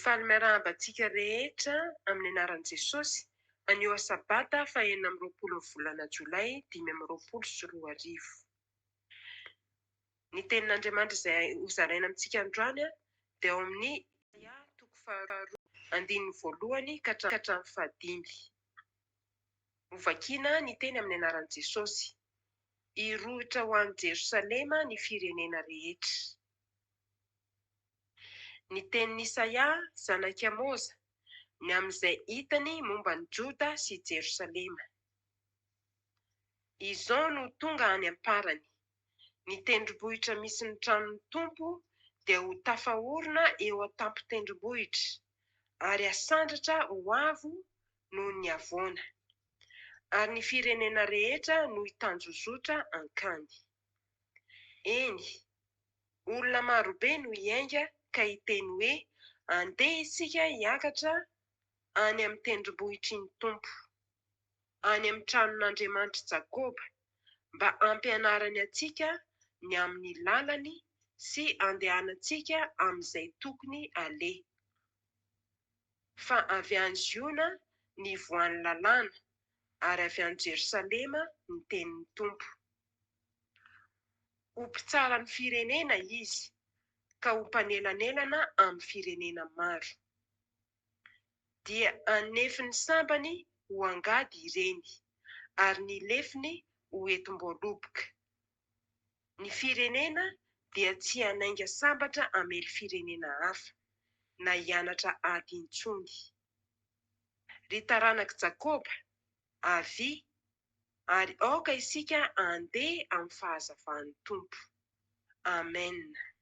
Faly miarahaba antsika rehetra amin'ny anaran'i Jesosy anio Sabata faha 26 ny volana Jolay 2025. Ny tenin'Andriamanitra izay hozaraina amintsika androany dia ao amin'ny Isaia toko faharoa andininy voalohany ka hatramin'ny fahadimy. Hovakina ny teny amin'ny anaran'i Jesosy. Hirohitra ho any Jerosalema ny firenena rehetra. Ny tenin'i Isaia, zanak'i Amoza, ny amin'izay hitany momba an'i Joda sy Jerosalema. Izao no tonga any am-parany, Ny tendrombohitra misy ny tranon'ny Tompo dia ho tafaorina eo an-tampon-tendrombohitra, ary hasandratra ho avo noho ny havoana. Ary ny firenena rehetra no hitanjozotra hankany. Eny, olona marobe no hiainga ka hiteny hoe, Andeha isika hiakatra any amin'ny tendrombohitry ny Tompo, any amin'ny tranon'Andriamanitr'i Jakoba, mba hampianarany antsika ny amin'ny lalany sy handehanantsika amin'izay tokony haleha. Fa avy any Ziona ny voan'ny lalàna, ary avy any Jerosalema ny tenin'ny Tompo. Ho mpitsara ny firenena izy, ka ho mpanelanelana amin'ny firenena maro. Dia hanefy ny sambany ho angady ireny, ary ny lefiny ho entim-boaloboka. Ny firenena dia tsy hanainga sambatra hamely firenena hafa, na hianatra ady intsony. Ry taranak'i Jakoba, avia, ary aoka isika handeha amin'ny fahazavan'ny Tompo. Amena.